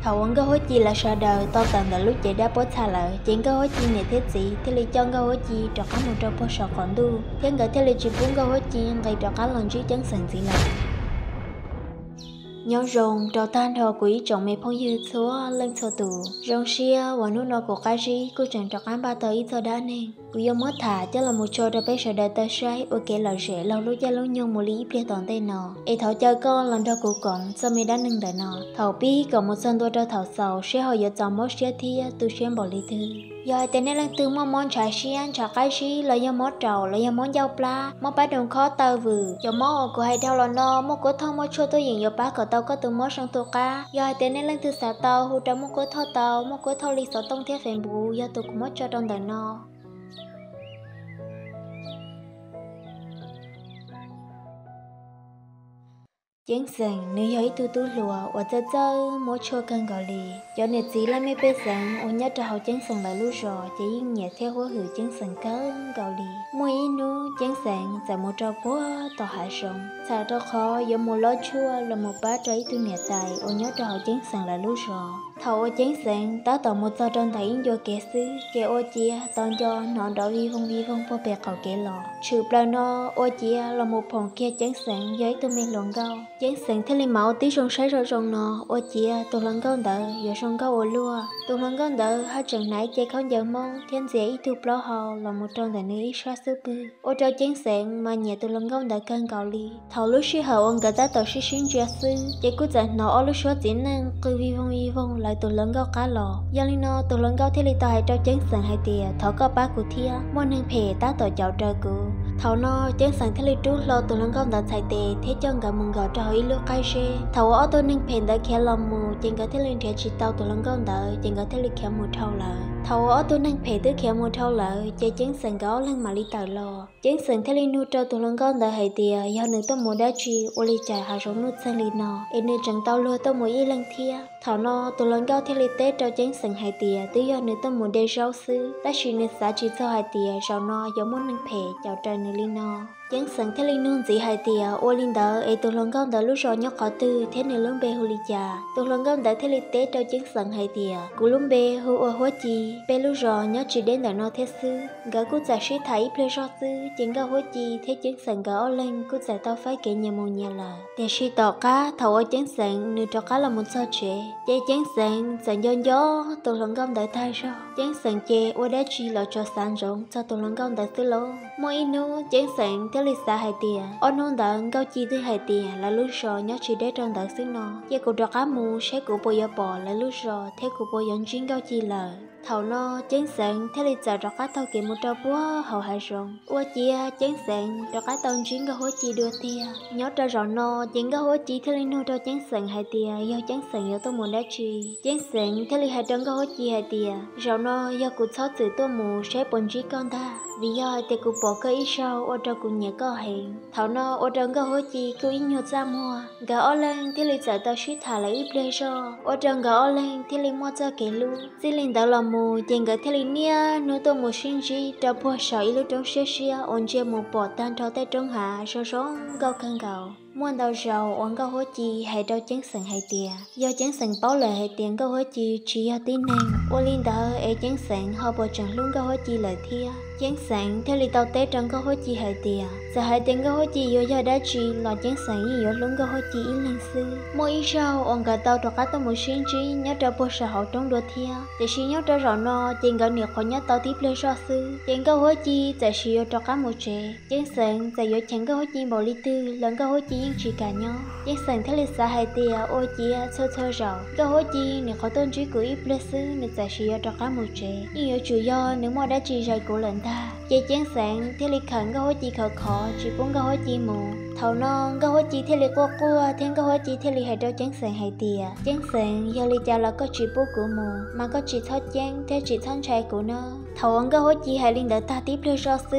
Thaum uas Nkauj Huab Ci lawv sawv daws tau tawm ntawm lub cev dab pob txha lawm, ces Nkauj Huab Ci niam thiab txiv thiaj li coj Nkauj Huab Ci rov qab mus rau puag saum qaum ntuj, thiab nkawd thiaj li tsis pub Nkauj Huab Ci nqis rov qab los ntsib Ceeb Xeem ntxiv lawm. Nyob zoo rau tag nrho kuv ib tsoom me phooj ywg txhua leej txhua tus. Zoo siab uas hnub no kuv Qab Zib kuj tseem rov qab npaj tau ib txoj dab neeg, kuv yuav muab tham coj los mus tso rau peb sawv daws tau saib ua kev lom zem laug lub caij lub nyoog mus li ib pliag tom ntej no. Es thov caw koj los nrog kuv koom txoj me dab neeg ntawm no thaum pib kom mus txog ntua rau thaum xaus seb ho yuav txaus mob siab thiab tu siab npaum li twg. Yog hais tias nej leej twg muaj mob ntshav siab ntshav qab zib los yog mob raum los yog mob ncauj plab, mob pab doos khob taw vwm, cov mob uas kuv hais dhau los no, Muaj Kuab Thoj Muaj Tshuaj tuaj yeem yuav pab kom tau koj tus mob zoo tu qab. Yog hais tias nej leej twg xav tau, hu rau Muaj Kuab Thoj tau, Muaj Kuab Thoj li xov tooj thiab Facebook yog tus kuv muab tso rau ntawm no. Ceeb Xeem nws yog ib tug tub hluas uas txawj txawj muab tshuaj kawg nkaus li. Cov niam txiv laj mej pej xeem uas nyob rau hauv Ceeb Xeem lawv lub zos ces yeej nyiam thiab huab hwm Ceeb Xeem kawg nkaus li. Muaj ib hnub Ceeb Xeem txawm mus rau puag tom hav zoov, txhawm rau qhov yuav mus lob tshuaj los mus pab rau ib tug niam tais uas nyob rau hauv Ceeb Xeem lawv lub zos. Thaum uas Ceeb Xeem tab tom mus txog rau ntawm ib ncua kev xwb, ces ua ciav tos nco hnov nrov vij voog vij voog puag pem qaum kev los. Tshwm plaws no ua ciav los mus phoom kiag Ceeb Xeem yog ib tug me hluas nkauj. Ceeb Xeem thiaj li mam ua tib zoo saib zoo zoo no, ua ciav tus hluas nkauj ntawd yuav zoo nkauj ua luaj. Tus hluas nkauj ntawd haj tseem hnav ib ce khaub ncaws Hmoob thiab ntxias ib tug plaub hau los mus rau ntawm nws ib sab xub pwg, ua rau Ceeb Xeem mas nyiam tus hluas nkauj ntawd kawg nkaus li. Thaum lub sij hawm uas nkawd tab tom sib sib ntsia xwb, ces kuj txawm hnov ob lub suab txiv neej qw vij voog vij voog lawv tus hluas nkauj qab los. Yog li no tus hluas nkauj thiaj li tau hais rau Ceeb Xeem hais tias, Thov koj pab kuv thiab, muaj neeg phem tab tom caum raws kuv. Thaum no Ceeb Xeem thiaj li rub hlo tus hluas nkauj ntawd txhais tes thiab coj nkawd mus nkaum rau hauv ib lub qab zeb. Thaum uas ob tug neeg phem ntawd khiav los mus, ces nkawd thiaj li nrhiav tsis tau tus hluas nkauj ntawd, ces nkawd thiaj li khiav mus dhau lawm. Thaum uas ob tug neeg phem twb khiav mus dhau lawm, ces Ceeb Xeem nkawd ob leeg mam li tawm los. Ceeb Xeem thiaj li nug rau tus hluas nkauj ntawd hais tias yog nws tuaj mus dab tsi ua li cas hav zoov nuj txeeg li no, es nws tseem tau luag tuaj mus ib leeg thiab. Thaum no tus hluas nkauj thiaj li teb rau Ceeb Xeem hais tias twb yog nws tuaj mus de zaub xwb, tab sis nws xav tsis txog hais tias zaum no yuav muaj neeg phem caum raws nws li no. Ceeb Xeem thiaj li nug ntxiv hais tias ua li ntawd es tus hluas nkauj ntawd lub zos nyob qhov twg thiab nws lub npe hu li cas. Tus hluas nkauj ntawd thiaj li teb rau Ceeb Xeem hais tias kuv lub npe hu ua Huab Ci, peb lub zos nyob tsis deb ntawm no thiab xwb. Nkawd kuj txawm sib tham ib pliag zog xwb, ces Nkauj Huab Ci thiab Ceeb Xeem nkawd ob leeg kuj txawm tau faib kev nyias mus nyias lawm. Tiam sis tom qab thaum uas Ceeb Xeem nws rov qab los mus txog tsev, ces Ceeb Xeem txawm nco nco tus hluas nkauj ntawd tag zog. Ceeb Xeem ces ua dab tsi los tsuas xav ntsoov txog tus hluas nkauj ntawd xwb lauj. Muaj ib hnub Ceeb Xeem thiaj li xav hais tias ob hnub ntawd Nkauj Ci twb hais tias lawv lub zos nyob tsis deb rau ntawd xwb no, cia kuv rov qab mus saib kuv puas yuav pom lawv lub zos thiab kuv puas yuav ntsib Nkauj Ci lawm. Thaum no Ceeb Xeem thiaj li txawm rov qab taug kev mus rau puag hauv hav zoov. Ua ciav Ceeb Xeem rov qab tau ntsib Nkauj Huab Ci dua tiag. Nyob rau zaum no ces Nkauj Huab Ci thiaj li nug rau Ceeb Xeem hais tias yog Ceeb Xeem yuav tuaj mus dab tsi. Ceeb Xeem thiaj li hais rau Nkauj Huab Ci hais tias zaum no yog kuv txhob txwm tuaj mus saib puas ntsib koj ntag, vim yog hais tias kuv pom koj ib zaug ua rau kuv nyiam koj heev. Thaum no ua rau Nkauj Huab Ci kuj ib nyuag txaj muag, nkawd ob leeg thiaj li txawm tau sib tham lawm ib pliag zog, ua rau nkawd ob leeg thiaj li muaj txoj kev hlub. Txij li ntawd los mus ces nkawd thiaj li niaj hnub tuaj mus sib ntsib rau puag saum ib lub roob siab siab uas ntsia mus pom tag nrho tej roob hav zoo zoo nkauj kawg nkaus. Muaj ntau zaus uas Nkauj Huab Ci hais rau Ceeb Xeem hais tias yog Ceeb Xeem paub lawm hais tias Nkauj Huab Ci tsis yog tib neeg, ua li ntawd es Ceeb Xeem ho puas tseem hlub Nkauj Huab Ci lawm thiab. Ceeb Xeem thiaj li tau teb rau Nkauj Huab Ci hais tias txawm hais tias Nkauj Huab Ci yuav yog dab tsi los Ceeb Xeem yeej yuav hlub Nkauj Huab Ci ib leeg xwb. Muaj ib zaug uas nkawd tau rov qab tuaj mus sib ntsib nyob rau puag saum hauv roob dua thiab, tiam sis nyob rau zaum no ces nkawd nyuam qhuav nyob tau tib pliag zoj xwb, ces Nkauj Huab Ci txawm sis yuav rov qab mus tsev. Ceeb Xeem txawm yuav cheem Nkauj Huab Ci npaum li twg los Nkauj Huab Ci yeej tsis kam nyob. Ceeb Xeem thiaj li xav hais tias ua ciav txhua txhua zaus Nkauj Huab Ci nyuam qhuav tuaj ntsib kuv ib pliag xwb nws txawm sis yuav rov qab mus tsev, yeej yuav tsum yog nws muaj dab tsi zais kuv lawm ntag. Ces Ceeb Xeem thiaj li khawm Nkauj Huab Ci khov khov tsis pub Nkauj Huab Ci mus. Thaum no Nkauj Huab Ci thiaj li quaj quaj thiab Nkauj Huab Ci thiaj li hais rau Ceeb Xeem hais tias Ceeb Xeem, yog li cas los koj tsis pub kuv mus mas koj tsis txhob ceeb thiab tsis txhob ntshai kuv nawb. Thaum uas Nkauj Huab Ci hais li ntawd tag tib pliag zoj xwb,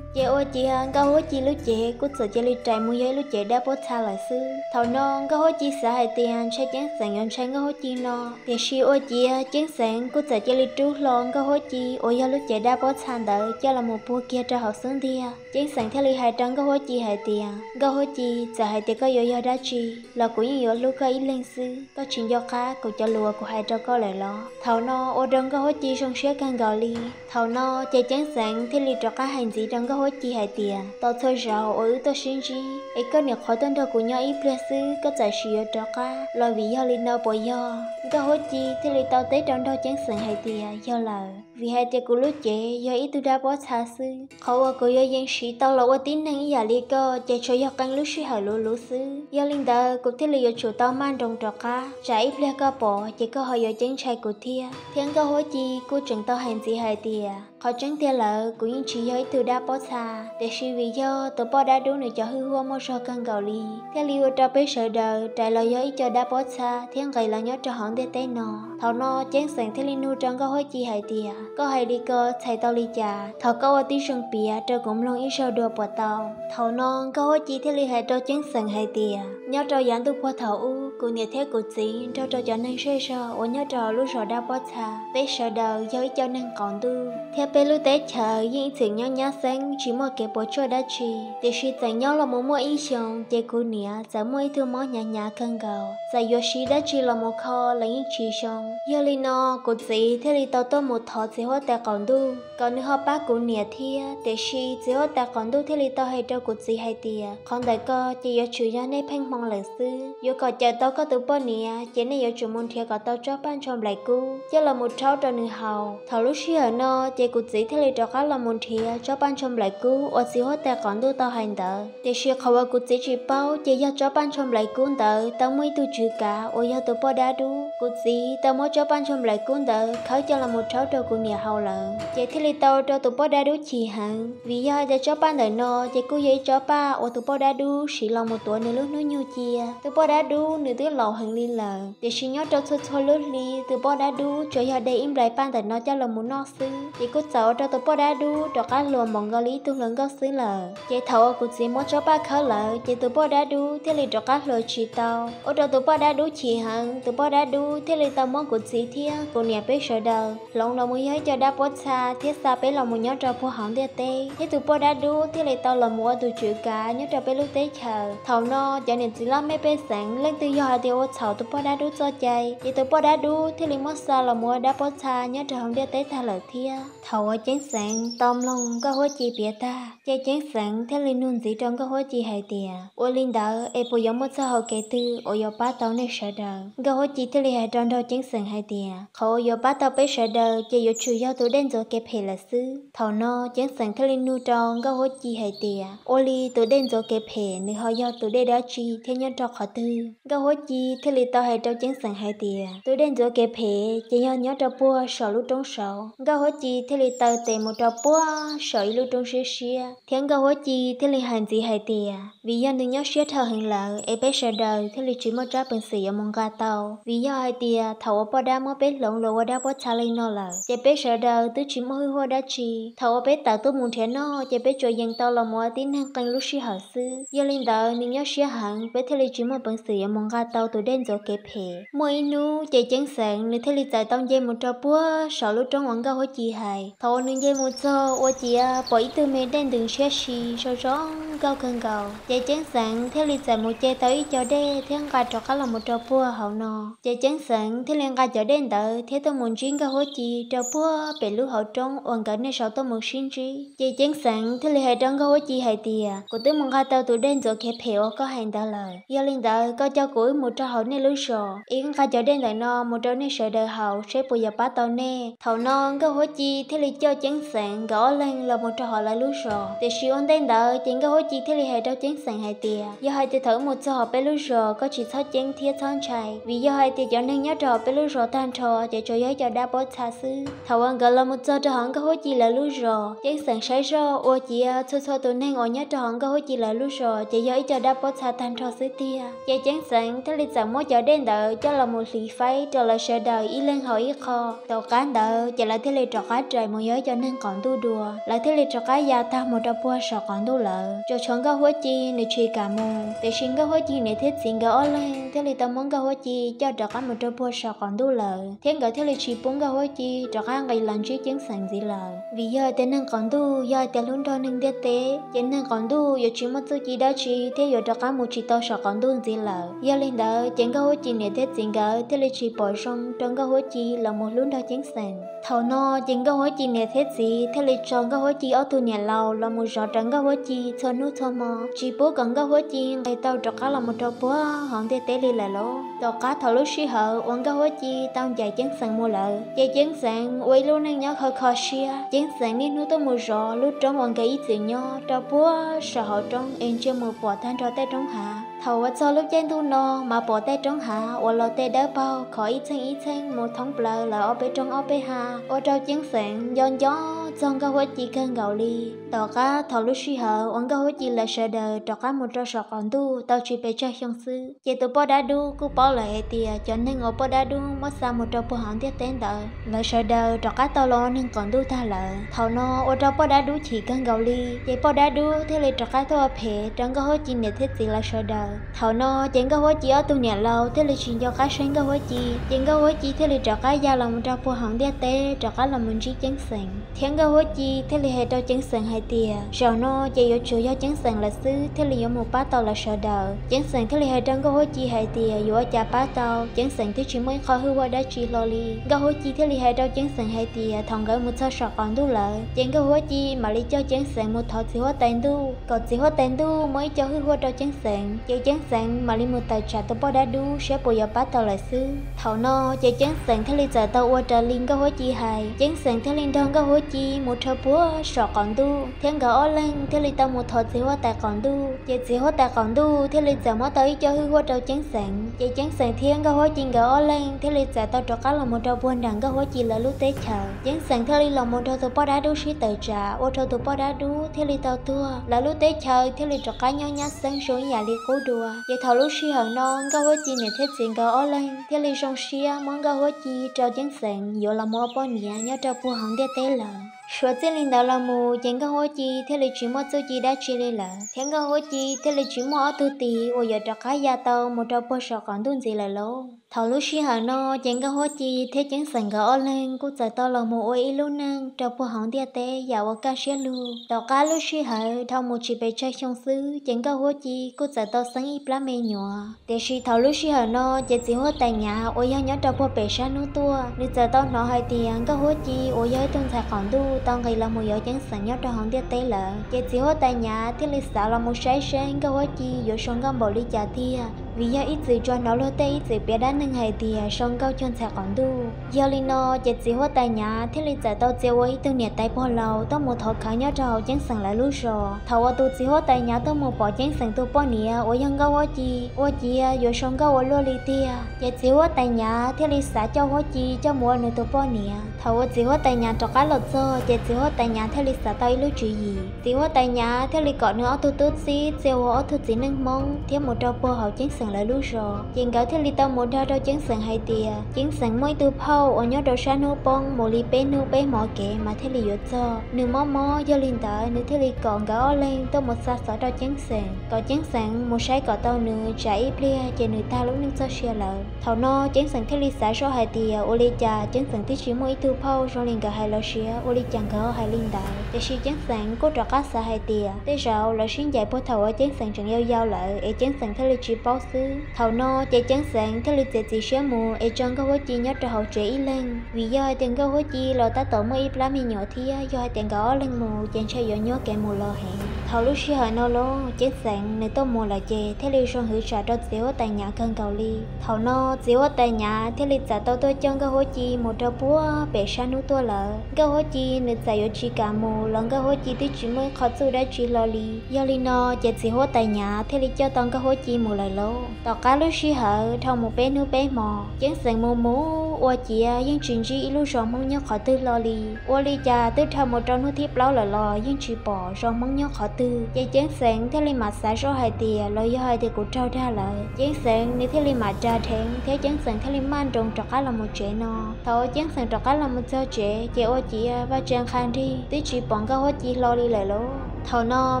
ces ua ciav Nkauj Huab Ci lub cev kuj txawm cia li rais mus yog ib lub cev dab pob txha lawm xwb. Thaum no Nkauj Huab Ci xav hais tias ntshe Ceeb Xeem yuav ntshai Nkauj Huab Ci no, tiam sis ua ciav Ceeb Xeem kuj txawm cia li rub hlo Nkauj Huab Ci uas yog lub cev dab pob txha ntawd coj los mus puag kiag rau hauv xub ntiag. Ceeb Xeem thiaj li hais rau Nkauj Huab Ci hais tias, Nkauj Huab Ci, txawm hais tias koj yuav yog dab tsi los kuv yeej yuav hlub koj ib leeg xwb. Koj tsis nco qab kuv cov lus uas kuv hais rau koj lawm los? Thaum no ua rau Nkauj Huab Ci zoo siab kawg nkaus li. Thaum no ces Ceeb Xeem thiaj li rov qab hais ntxiv rau Nkauj Huab Ci hais tias, tau txhua zaus uas wb tuaj sib ntsib es koj niam qhuav tuaj nrog kuv nyob ib pliag xwb koj txawm sim yuav rov qab los, vim yog li no puas yog? Nkauj Huab Ci thiaj li tau teb rau nraug Ceeb Xeem hais tias, yog lawm, vim hais tias kuv lub cev yog ib tug dab pob txha xwb, qhov uas kuv yuav yeej siv tau los ua tib neeg ib yam li koj ces tsuas yog qee lub sij hawm luv luv xwb. Yog li ntawd kuv thiaj li yuav tsum tau maj nroos rov qab, tsam ib pliag koj pom ces koj ho yuav ceeb ntshai kuv thiab. Thiab Nkauj Huab Ci kuj tseem tau hais ntxiv hais tias, qhov tseeb tiag lawm kuv yeej tsis yog ib tug dab pob txha, tiam sis vim yog tus poj dab dub nws cov hwj huam muaj zog kawg nkaus li, thiaj li ua rau peb sawv daws rais los yog ib co dab pob txha thiab nqis los nyob rau hauv ntiaj teb no. Thaum no Ceeb Xeem thiaj li nug rau Nkauj Huab Ci hais tias, koj hais li ko txhais tau li cas? Thov koj ua tib zoo piav rau kuv mloog ib zaug dua puas tau? Thaum no Nkauj Huab Ci thiaj li hais rau Ceeb Xeem hais tias, nyob rau yav ntuj puag thaum ub, kuv niam thiab kuv txiv nrog rau cov neeg zej zog uas nyob rau hauv lub zos dab pob txha, peb sawv daws yog ib co neeg qaum ntuj, thiab peb lub teb chaws yeej ib txwm nyob nyab xeeb tsis muaj kev puas tsuaj dab tsi. Tiam sis txawm nyob los mus muaj ib xyoos ces kuv niam txawm muaj ib tug mob hnyav hnyav kawg nkaus, txawm yuav siv dab tsi los mus kho los yeej tsis zoo. Yog li no kuv txiv thiaj li tau tuaj mus thov txiv huab tais qaum ntuj kom nws ho pab kuv niam thiab. Tiam sis txiv huab tais qaum ntuj thiaj li tau hais rau kuv txiv hais tias, qhov ntawm ko ces yuav tsum yog nej pheej hmoo lawm xwb. Yuav kom cawm tau koj tus poj niam ces nej yuav tsum mus nrhiav kom tau tsob paj ntsho nplaim kub coj los mus rhaub rau nws haus. Thaum lub sij hawm no ces kuv txiv thiaj li rov qab los mus nrhiav tsob paj ntsho nplaim kub uas txiv huab tais qaum ntuj tau hais ntawd. Tiam sis qhov uas kuv txiv tsis paub ces yog tsob paj ntsho nplaim kub ntawd tau muaj ib tug tswv kav uas yog tus poj dab dub. Kuv txiv tau muab tsob paj ntsho nplaim kub ntawd khawb coj los mus rhaub rau kuv niam haus lawm, ces thiaj li tau rau tus poj dab dub chim heev. Vim yog hais tias tsob paj ntawm no ces kuj yog ib tsob paj uas tus poj dab dub siv los mus tuav nws lub hnub nyoog cia. Tus poj dab dub nws twb laus heev li lawm, tiam sis nyob rau txhua txhua lub hli tus poj dab dub tsuas yog de ib nplais paj ntawm no coj los mus noj xwb, ces kuj txawm ua rau tus poj dab dub rov qab hluas npaum nkaus li ib tug hluas nkauj xwb lawm. Ces thaum uas kuv txiv muab tsob paj khawb lawm ces tus poj dab dub thiaj li rov qab hluas tsis tau, ua rau tus poj dab dub chim heev. Tus poj dab dub thiaj li tau muab kuv txiv thiab kuv niam peb sawv daws hloov los mus yog ib co dab pob txha thiab xa peb los mus nyob rau puag hauv ntiaj teb, thiab tus poj dab dub thiaj li tau los mus ua tus tswv kav nyob rau peb lub teb chaws. Thaum no cov niam txiv laj mej pej xeem leej twg yog hais tias ua txhaum tus poj dab dub txoj cai ces tus poj dab dub thiaj li muab xa los mus ua dab pob txha nyob rau hauv ntiaj teb tag lawm thiab. Thaum uas Ceeb Xeem tau mloog Nkauj Huab Ci piav tag ces Ceeb Xeem thiaj li nug ntxiv rau Nkauj Huab Ci hais tias, ua li ntawd es puas yuav muaj txoj hau kev twg uas yuav pab tau nej sawv daws? Nkauj Huab Ci thiaj li hais rau nraug Ceeb Xeem hais tias, qhov uas yuav pab tau peb sawv daws ces yuav tsum yog tus dej ntxuav kev phem lawm xwb. Thaum no Ceeb Xeem thiaj li nug rau Nkauj Huab Ci hais tias, ua li tus dej ntxuav kev phem nws ho yog tus dej dab tsi thiab nyob rau qhov twg? Nkauj Huab Ci thiaj li tau hais rau Ceeb Xeem hais tias, tus dej ntxuav kev phem ces yog nyob rau puag saum lub roob saud. Nkauj Huab Ci thiaj li taw tes mus rau puag saum ib lub roob siab siab, thiab Nkauj Huab Ci thiaj li hais ntxiv hais tias, vim yog nws nyob siab dhau heev lawm es peb sawv daws thiaj li tsis muaj tsab peev xwm yuav mus nqa tau. Vim yog hais tias thaum uas poj dab muab peb hloov los ua dab pob txha li no lawm ces peb sawv daws twb tsis muaj hwj huam dab tsi. Thaum uas peb tawm tuaj mus nrhiav noj ces peb tsuas yees tau los mus ua tib neeg qee lub sij hawm xwb. Yog li ntawd nws nyob siab heev, peb thiaj li tsis muaj peev xwm yuav mus nqa tau tus dej ntxuav kev phem. Muaj ib hnub ces Ceeb Xeem nws thiaj li txawm tau nce mus rau puag saum lub roob uas Nkauj Huab Ci hais. Thaum uas nws nce mus txog ua ciav pom ib tug me dej ntws ntshiab si zoo zoo nkauj kawg nkaus, ces Ceeb Xeem thiaj li txawm mus ce tau ib co dej thiab nqa rov qab los mus rau puag hauv no. Ces Ceeb Xeem thiaj li nqa cov dej ntawd thiab tuaj mus ntsib Nkauj Huab Ci rau puag pem lub hauv roob uas nkawd nej sau tuaj mus sib ntsib. Ces Ceeb Xeem thiaj li hais rau Nkauj Huab Ci hais tias, kuv twb mus nqa tau tus dej ntxuav kev phem uas koj hais ntawd lawm. Yog li ntawd koj coj kuv wb mus rau hauv nej lub zos, wb nqa cov dej ntawm no mus rau nej sawv daws haus seb puas yuav pab tau nej. Thaum no Nkauj Huab Ci thiaj li coj Ceeb Xeem nkawd ob leeg los mus rau hauv lawv lub zos. Tiam sis ua ntej ntawd ces Nkauj Huab Ci thiaj li hais rau Ceeb Xeem hais tias, yog hais tias thaum wb mus txog hauv peb lub zos koj tsis txhob ceeb thiab txhob ntshai, vim yog hais tias cov neeg nyob rau hauv peb lub zos tag nrho ces tsuas yog ib co dab pob txha xwb. Thaum uas nkawd los mus txog rau hauv Nkauj Huab Ci lawv lub zos, Ceeb Xeem saib zoj ua ciav txhua txhua tus neeg uas nyob rau hauv Nkauj Huab Ci lawv lub zos ces yog ib co dab pob txha tag nrho xwb tiag. Ces Ceeb Xeem thiaj li txawm muab cov dej ntawd coj los mus hliv faib rau lawv sawv daws ib leeg haus ib qho. Tom qab ntawd ces lawv thiaj li rov qab rais mus yog ib cov neeg qaum ntuj dua, lawv thiaj li rov qab ya tag mus rau puag saum qaum ntuj lawm. Tsuas tshuav Nkauj Huab Ci nws tsis kam mus, tiam sis Nkauj Huab Ci niam thiab txiv nkawd ob leeg thiaj li tau muab Nkauj Huab Ci coj rov qab mus rau puag saum qaum ntuj lawm, thiab nkawd thiaj li tsis pub Nkauj Huab Ci rov qab nqis los ntsib Ceeb Xeem ntxiv lawm. Vim yog tias neeg qaum ntuj yog hais tias hlub nrog neeg ntiaj teb, ces neeg qaum ntuj yuav tsis muaj txuj ci dab tsi thiab yuav rov qab mus tsis tau saum qaum ntuj ntxiv lawm. Yog li ntawd ces Nkauj Huab Ci niam thiab txiv nkawd thiaj li tsis pom zoo rau Nkauj Huab Ci los mus hlub nrog Ceeb Xeem. Thaum no ces Nkauj Huab Ci niam thiab txiv thiaj li tso Nkauj Huab Ci ob tug niam laus los mus zov rawv Nkauj Huab Ci txhua hnub txhua hmo, tsis pub kom Nkauj Huab Ci nqis tau rov qab los mus rau puag hauv ntiaj teb li lawm lauj. Tom qab thaum lub sij hawm uas Nkauj Huab Ci tau ncaim Ceeb Xeem mus lawm, ces Ceeb Xeem ua ib lub neej nyob kho kho siab. Ceeb Xeem niaj hnub tuaj mus zov lub roob uas nkawd ib txwm nyob rau puag saum hauv roob es ntsia mus pom tag nrho tej roob hav. Thaum uas txog lub caij ntuj no mas pom tej roob hav uas los tej dawb paug khov ib txheej ib txheej mus thoob plaws lawv ob peb roob ob peb hav, ua rau Ceeb Xeem nco nco txog Nkauj Huab Ci kawg nkaus li. Tom qab thaum lub sij hawm uas Nkauj Huab Ci lawv sawv daws rov qab mus rau saum qaum ntuj tau tsis pes tsawg xyoo xwb, ces tus poj dab dub kuj paub lawm hais tias cov neeg uas poj dab dub muab xa mus rau puag hauv ntiaj teb ntawd, lawv sawv daws rov qab tau los ua neeg qaum ntuj tag lawm. Thaum no ua rau poj dab dub chim kawg nkaus li, ces poj dab dub thiaj li rov qab tuaj ua phem rau Nkauj Huab Ci niam thiab txiv lawv sawv daws. Thaum no ces Nkauj Huab Ci ob tug niam laus thiaj li tsis nco qab saib Nkauj Huab Ci, ces Nkauj Huab Ci thiaj li rov qab ya los mus rau puag hauv ntiaj teb rov qab los mus ntsib Ceeb Xeem, thiab Nkauj Huab Ci thiaj li hais rau Ceeb Xeem hais tias zaum no ces yuav tsum yog Ceeb Xeem lawm xwb thiaj li yuav mus pab tau lawv sawv daws. Ceeb Xeem thiaj li hais rau Nkauj Huab Ci hais tias yuav ua cas pab tau, Ceeb Xeem twb tsis muaj ib qho hwj huam dab tsi hlo li. Nkauj Huab Ci thiaj li hais rau Ceeb Xeem hais tias thaum nkawd mus txog saum qaum ntuj lawm, ces Nkauj Huab Ci mam li coj Ceeb Xeem mus thov txiv huab tais ntuj, kom txiv huab tais ntuj muab ib co hwj huam rau Ceeb Xeem, ces Ceeb Xeem mam li mus tawm tsam tus poj dab dub saib puas yuav pab tau lawm xwb. Thaum no ces Ceeb Xeem thiaj li txawm tau ua raws li Nkauj Huab Ci hais. Ceeb Xeem thiaj li nrog Nkauj Huab Ci mus rau puag saum qaum ntuj, thiab nkawd ob leeg thiaj li tau mus thov txiv huab tais qaum ntuj. Ces txiv huab tais qaum ntuj thiaj li txawm muab tau ib co hwj huam rau Ceeb Xeem, ces Ceeb Xeem thiab Nkauj Huab Ci nkawd ob leeg thiaj li txawm tau rov qab los mus rau puag nram Nkauj Huab Ci lawv lub teb chaws. Ceeb Xeem thiaj li los mus nrog tus poj dab dub sib tawm tsam, ua rau tus poj dab dub thiaj li tau tuag, lawv lub teb chaws thiaj li rov qab nyob nyab xeeb zoo ib yam li qub dua. Ces thaum lub sij hawm no Nkauj Huab Ci niam thiab txiv nkawd ob leeg thiaj li zoo siab muab Nkauj Huab Ci rau Ceeb Xeem yuav los mus ua poj niam nyob rau puag hauv ntiaj teb lawm. Suav txij li ntawd los mus ces Nkauj Huab Ci thiaj li tsis muaj txuj ci dab tsi li lawm, thiab Nkauj Huab Ci thiaj li tsis muaj ob tug tis uas yuav rov qab ya tau mus rau puag saum qaum ntuj ntxiv lawm lauj. Thaum lub sij hawm no ces Nkauj Huab Ci thiab Ceeb Xeem nkawd ob leeg kuj txawm tau los mus ua ib lub neej rau puag hauv ntiaj teb yam uas kaj siab lug. Tom qab lub sij hawm dhau mus tsis pes tsawg xyoo xwb ces Nkauj Huab Ci kuj txawm tau xeeb ib plab me nyuam. Tiam sis thaum lub sij hawm no ces txiv huab tais Nyav uas yog nyob rau puag pem sab hnub tuaj, nws txawm tau hnov hais tias Nkauj Huab Ci uas yog ib tug ntxhais qaum ntuj tau nqis los mus yuav Ceeb Xeem nyob rau hauv ntiaj teb lawm. Ces txiv huab tais Nyav thiaj li xav los mus saib seb Nkauj Huab Ci yuav sau nkauj npaum li cas tiag, vim yog ib txwm tsuas hnov luag tej ib txwm piav dab neeg hais tias sau nkauj cuag ntxhais qaum ntuj. Yog li no ces txiv huab tais Nyav thiaj li txawm tau txia ua ib tug niam tais pog laus tuaj mus thov khawv nyob rau hauv Ceeb Xeem lawv lub zos. Thaum uas tus txiv huab tais Nyav tuaj mus pom Ceeb Xeem tus poj niam uas yog Nkauj Huab Ci ua ciav yuav sau nkauj ua luaj li tiag, ces txiv huab tais Nyav thiaj li xav coj Huab Ci coj mus ua nws tus poj niam. Thaum uas txiv huab tais Nyav rov qab los txog ces txiv huab tais Nyav thiaj li xav tau ib lub tswv yim. Txiv huab tais Nyav thiaj li kom nws ob tug tub txib txia ua ob tug txiv neej Hmoob thiab mus rau puag hauv Ceeb Xeem lawv lub zos. Ces nkawd thiaj li tau mus dag rau Ceeb Xeem hais tias Ceeb Xeem muaj ib tug phauj uas nyob rau sab hnub poob mus li peb hnub peb hmos kev mas thiaj li yuav txog. Nws mob mob, yog li ntawd nws thiaj li kom nkawd ob leeg tuaj mus xa xov rau Ceeb Xeem, kom Ceeb Xeem mus saib kom tau nws, tsam ib pliag ces nws tag lub neej txoj sia lawm. Thaum no Ceeb Xeem thiaj li xav zoj hais tias ua li cas Ceeb Xeem twb tsis muaj ib tug phauj zoo li nkawd hais los sis ua li cas nkawd ho hais li ntawd. Tiam sis Ceeb Xeem kuj rov qab xav hais tias tej zaum lawv sib ncaim puag thaum uas Ceeb Xeem tseem yau yau lawm es Ceeb Xeem thiaj li tsis paub xwb. Thaum no ces Ceeb Xeem thiaj li txiav txim siab mus es tso Nkauj Huab Ci nyob rau hauv tsev ib leeg, vim yog hais tias Nkauj Huab Ci los tab tom muaj ib plab me nyuam thiab, yog hais tias nkawd ob leeg mus ces ntshe yuav nyuaj kev mus los heev. Thaum lub sij hawm no los Ceeb Xeem nws tuaj mus lawm ces thiaj li zoo hwv tsam rau txiv huab tais Nyav kawg nkaus li. Thaum no txiv huab tais Nyav thiaj li txawm tau tuaj coj Nkauj Huab Ci mus rau puag pem sab hnub tuaj lawm. Nkauj Huab Ci nws txawm yuav tsis kam mus los Nkauj Huab Ci twb tsis muaj ib qho txuj dab tsi hlo li. Yog li no ces txiv huab tais Nyav thiaj li coj tau Nkauj Huab Ci mus lawm lauj. Tom qab lub sij hawm dhau mus peb hnub peb hmo, Ceeb Xeem mus mus Ua ciav yeej tsis ntsib ib lub zos Hmoob nyob qhov twg hlo li. Ua li cas twb dhau mus rau hnub thib plaub lawm los yeej tsis pom zos Hmoob nyob qhov twg. Ces Ceeb Xeev thiaj li mam xav zoj hais tias los yog hais tias kuv raug dag lawm. Ceeb Xeev nws thiaj li mam ras dheev thiab Ceeb Xeev thiaj li maj nroos rov qab los mus tsev no. Thaum uas Ceeb Xeev rov qab los mus txog tsev ces ua ciav vaj tse nqha nrig, twb tsis pom Nkauj Huab Ci hlo li lawm lauj. Thaum no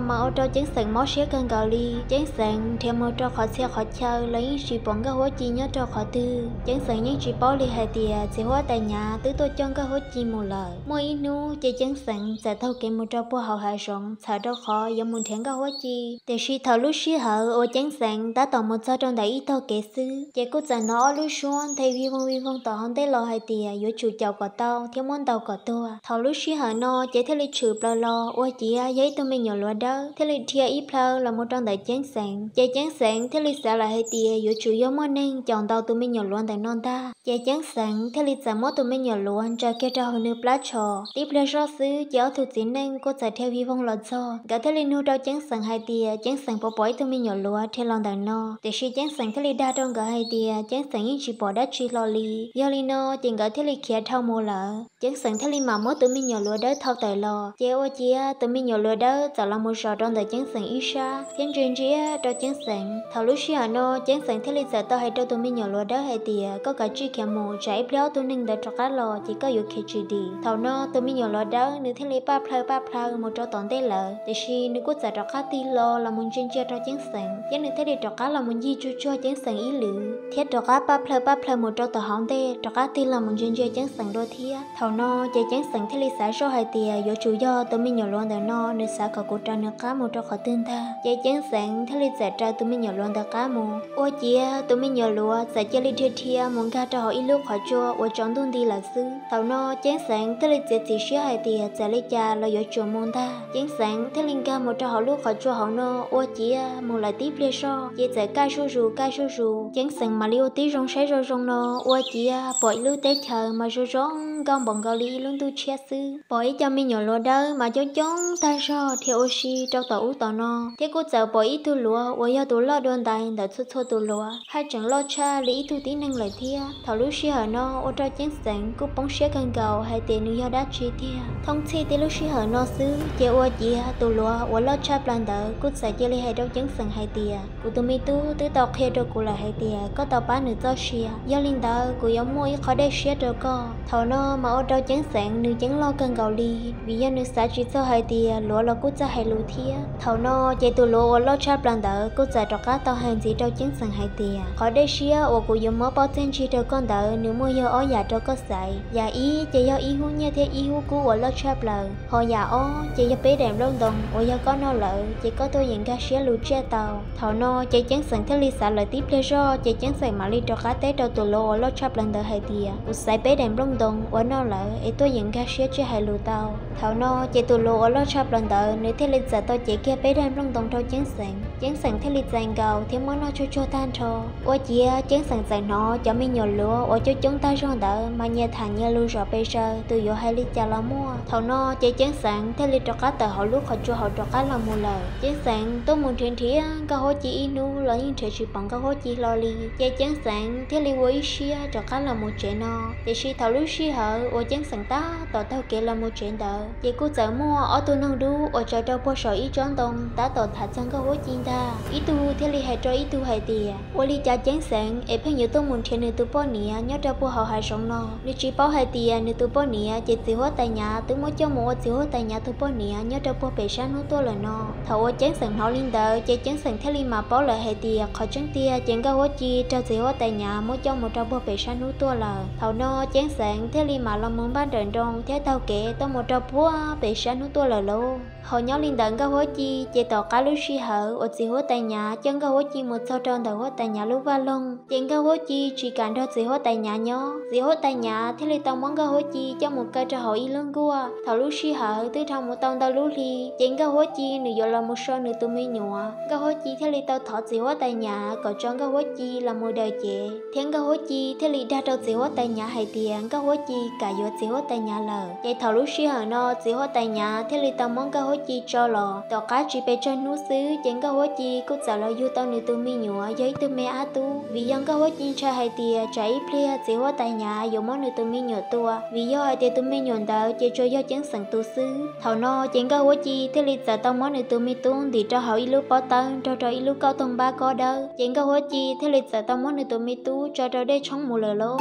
mas ua rau Ceeb Xeev mob siab kawg nkaus li. Ceeb Xeev nrhiav mus rau qhov txhia qhov chaw los yeej tsis pom Nkauj Huab Ci nyob rau qhov twg. Ceeb Xeev yeej tsis paub li hais tias txiv huab tais Nyav twb tuaj coj Nkauj Huab Ci mus lawm. Muaj ib hnub ces Ceeb Xeev txawm taug kev mus rau puag hauv hav zoov txhawm rau qhov yuav mus nrhiav Nkauj Huab Ci. Tiam sis thaum lub sij hawm uas Ceeb Xeev tab tom mus txog rau ntawm ib tog kev xwb, ces kuj txawm hnov ob lub suab nthe vij voog vij voog tom hauv ntej los hais tias yuav tsum caum kom tau thiab muab ntaus kom tuag. Thaum lub sij hawm no ces thiaj li tshwm plaws los ua ciav yog ib tug me nyuam luav dawb thiaj li dhia ib plhaw los mus rau ntawm Ceeb Xeev. Ces Ceeb Xeev thiaj li xav lawm hais tias yuav tsum yog muaj neeg caum ntaus tus me nyuam luav ntawm no ntag. Ces Ceeb Xeev thiaj li txawm muab tus me nyuam luav ntsaws kiag rau hauv nws plab tsho. Tib pliag zoj xwb ces ob tug txiv neej kuj txawm dhia vij voog los txog. Nkawd thiaj li nug rau Ceeb Xeev hais tias Ceeb Xeev puas pom ib tug me nyuam luav dhia los ntawm no, tiam sis Ceeb Xeev thiaj li dag rau nkawd hais tias Ceeb Xeev yeej tsis pom dab tsi hlo li. Yog li no ces nkawd thiaj li khiav dhau mus lawm. Ceeb Xeev thiaj li mam muab tus me nyuam luav dawb thau tawm los, ces ua ciav tus me nyuam luav dawb txawm los mus zos rau ntawm Ceeb Xeev ib sab thiab ntsia ntsia rau Ceeb Xeev. Thaum lub sij hawm no Ceeb Xeev thiaj li txawm tau hais rau tus me nyuam luav dawb hais tias koj kav tsij khiav mus, tsam ib pliag ob tug neeg ntawd rov qab los ces koj yuav khiav tsis dim. Thaum no tus me nyuam luav dawb nws thiaj li paj plhaw paj plhaw mus rau tom ntej lawm, tiam sis nws kuj txawm rov qab tig hlo los mus ntsia ntsia rau Ceeb Xeev, thiab nws thiaj li rov qab los mus ncig tsuag tsuag Ceeb Xeev ib lwm thiab rov qab paj plhaw paj plhaw mus rau tom hauv ntej rov qab tig los mus ntsia ntsia Ceeb Xeev dua thiab. Thaum no ces Ceeb Xeev thiaj li xav zoj hais tias yuav tsum yog tus me nyuam luav ntawm no nws xav kom kuv raws nws qab mus rau qhov twg ntag. Ces Ceeb Xeev thiaj li txawm raws tus me nyuam luav ntawd qab mus. Ua ciav tus me nyuam luav txawm cia li dhia dhia mus nkag rau hauv ib lub qhov tsua uas tsaus ntuj nti lawm xwb. Thaum no Ceeb Xeev thiaj li txiav txim siab hais tias txawm li cas los yuav tsum mus ntag. Ceeb Xeev thiaj li nkag mus rau hauv lub qhov tsua hauv no, ua ciav mus lawm tib pliag zog ces txawm kaj zuj zus kaj zuj zus. Ceeb Xeev mam li ua tib zoo saib zoo zoo no, ua ciav pom ib lub teb chaws mas zoo zoo nkauj npaum nkaus li ib lub ntuj tshiab xwb. Pom ib co me nyuam luav dawb mas coob coob tag zog dhia ua si rau tom ub tom no, thiab kuj txawm pom ib tug luav uas yog tus loj dua ntais ntawm txhua txhua tus luav, haj tseem loj tshaj li ib tug tib neeg lawm thiab. Thaum lub sij hawm no ua rau Ceeb Xeev kuj poob siab kawg nkaus hais tias nws yog dab tsi tiag. Thoob txhij tib lub sij hawm no xwb ces ua ciav tus luav uas loj tshaj plaws ntawd kuj txawm cia li hais rau Ceeb Xeev hais tias kuv tus me tub twb tau qhia rau kuv lawm hais tias koj tau pab nws txoj sia, yog li ntawd kuv yuav muaj ib qho dej siab rau koj. Thaum no mas ua rau Ceeb Xeev nws ceeb loj kawg nkaus li, vim yog nws xav tsis txog hais tias luav los kuj txawj hais lus thiab. Thaum no ces tus luav uas loj tshaj plaws ntawd kuj txawm rov qab tau hais ntxiv rau Ceeb Xeev hais tias qhov dej siab uas kuv yuav muab paub txiaj ntsig rau koj ntawd nws muaj yog ob yam rau koj xaiv. Yam ib ces yog ib hub nyiaj thiab ib hub kub uas loj tshaj plaws, ho yam ob ces yog peb daim nplooj ntoo uas yog koj noj lawm ces koj tuaj yeem nkag siab lus tsiaj tau. Thaum no ces Ceeb Xeev thiaj li xav lawm tib pliag zog ces Ceeb Xeev mam li rov qab teb rau tus luav uas loj tshaj plaws ntawd hais tias kuv xaiv peb daim nplooj ntoo uas noj lawm es tuaj yeem nkag siab tsiaj hais lus tau. Thaum no ces tus luav uas loj tshaj plaws ntawd nws thiaj li txawm tau cev kiag peb daim nplooj ntoo rau Ceeb Xeev. Ceeb Xeev thiaj li txais nkaus thiab muab noj tsuag tsuag tag nrho. Ua ciav Ceeb Xeev txawm hnov cov me nyuam luav uas coob coob tag zog ntawd mas nyias tham nyias lus zom pes zaws tus yuav hais li cas los muaj. Thaum no ces Ceeb Xeev thiaj li rov qab tawm hauv lub qhov tsua hauv rov qab los mus lawm. Ceeb Xeev tuaj mus nrhiav nrhiav Nkauj Huab Ci ib hnub los yeej nrhiav tsis pom Nkauj Huab Ci hlo li. Ces Ceeb Xeev thiaj li ua ib siab rov qab los mus tsev no. Tiam sis thaum lub sij hawm uas Ceeb Xeev tab tom taug kev los mus tsev ntawd ces kuj txawm muaj ob tug noog dub uas tsaws rau puag saum ib tsob ntoo tab tom tham txog Nkauj Huab Ci ntag. Ib tug thiaj li hais rau ib tug hais tias ua li cas Ceeb Xeev es pheej yuav tuaj mus nrhiav nws tus poj niam nyob rau puag hauv hav zoov no, nws tsis paub hais tias nws tus poj niam ces txiv huab tais Nyav twb muab coj mus ua txiv huab tais Nyav tus poj niam nyob rau puag pem sab hnub tuaj lawm no. Thaum uas Ceeb Xeev hnov li ntawd ces Ceeb Xeev thiaj li mam paub lawm hais tias qhov tseeb tiag ces Nkauj Huab Ci raug txiv huab tais Nyav muab coj mus rau puag pem sab hnub tuaj lawm. Thaum no Ceeb Xeev thiaj li mam los mus npaj nrawm nroos thiab taug kev tuaj mus rau puag pem sab hnub tuaj lawm lauj. Ho nyob li ntawm Nkauj Huab Ci ces tom qab lub sij hawm uas txiv huab tais Nyav coj Nkauj Huab Ci mus txog rau ntawm huab tais Nyav lub vaj loog ces Nkauj Huab Ci tsis kam nrog txiv huab tais Nyav nyob. Txiv huab tais Nyav thiaj li tau muab Nkauj Huab Ci coj mus kaw rau hauv ib lub nkuaj. Thaum lub sij hawm twb dhau mus tau ntau lub hli ces Nkauj Huab Ci nws yuav los mus so nws tus me nyuam. Nkauj Huab Ci thiaj li tau thov txiv huab tais Nyav kom tso Nkauj Huab Ci los mus daws cev, thiab Nkauj Huab Ci thiaj li dag rau txiv huab tais Nyav hais tias Nkauj Huab Ci kam yuav txiv huab tais Nyav lawm. Ces thaum lub sij hawm no txiv huab tais Nyav thiaj li tau muab Nkauj Huab Ci tso los. Tom qab tsis pes tsawg hnub xwb ces Nkauj Huab Ci kuj txawm los yug tau nws tus me nyuam yog ib tug me ab tub, vim yog Nkauj Huab Ci ntshai hais tias tsam ib pliag txiv huab tais Nyav yuav muab nws tus me nyuam tua, vim yog hais tias tus me nyuam ntawd ces tsuas yog Ceeb Xeem tus xwb. Thaum no ces Nkauj Huab Ci thiaj li txawm tau muab nws tus me tub ntim rau hauv ib lub pob tawb nrog rau ib lub kauj toog npab kob dawb, ces Nkauj Huab Ci thiaj li txawm tau muab nws tus me tub tso rau dej tshoob mus lawm lauj.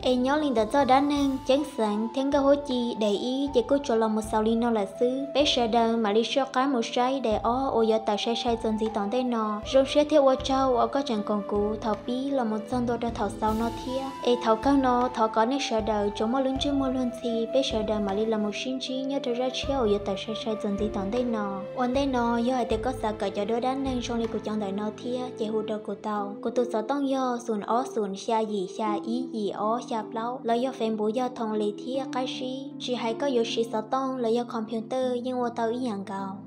Es nyob li ntawm txoj dab neeg Ceeb Xeem thiab Nkauj Huab Ci daim ib ces kuj tsuas los mus xaus li no lawm xwb. Peb sawv daws mam li soj qab mus saib daim ob uas yuav tawm sai sai txuas ntxiv tom ntej no. Zoo siab thiab ua tsaug uas koj tseem koom kuv thaum pib los mus txog ntua rau thaum xaus no thiab. Es thaum kawg no thov kom nej sawv daws tsuas muaj lub ntsej muag luag ntxhi, peb sawv daws mam li los mus sib ntsib nyob rau zaj tshiab uas yuav tawm sai sai txuas ntxiv tom ntej no. Ua ntej no yog hais tias koj xav kawm cov duab dab neeg zoo li kuv cov ntawm no thiab ces hu rau kuv tau. Kuv tus xov tooj yog xoom ob xoom xya yim xya ib yim ob xya plaub, los yog Facebook yog Thoom Lis thiab Qab Zib. Tsis hais koj yuav siv xov tooj los yog computer yeej ua tau ib yam nkaus.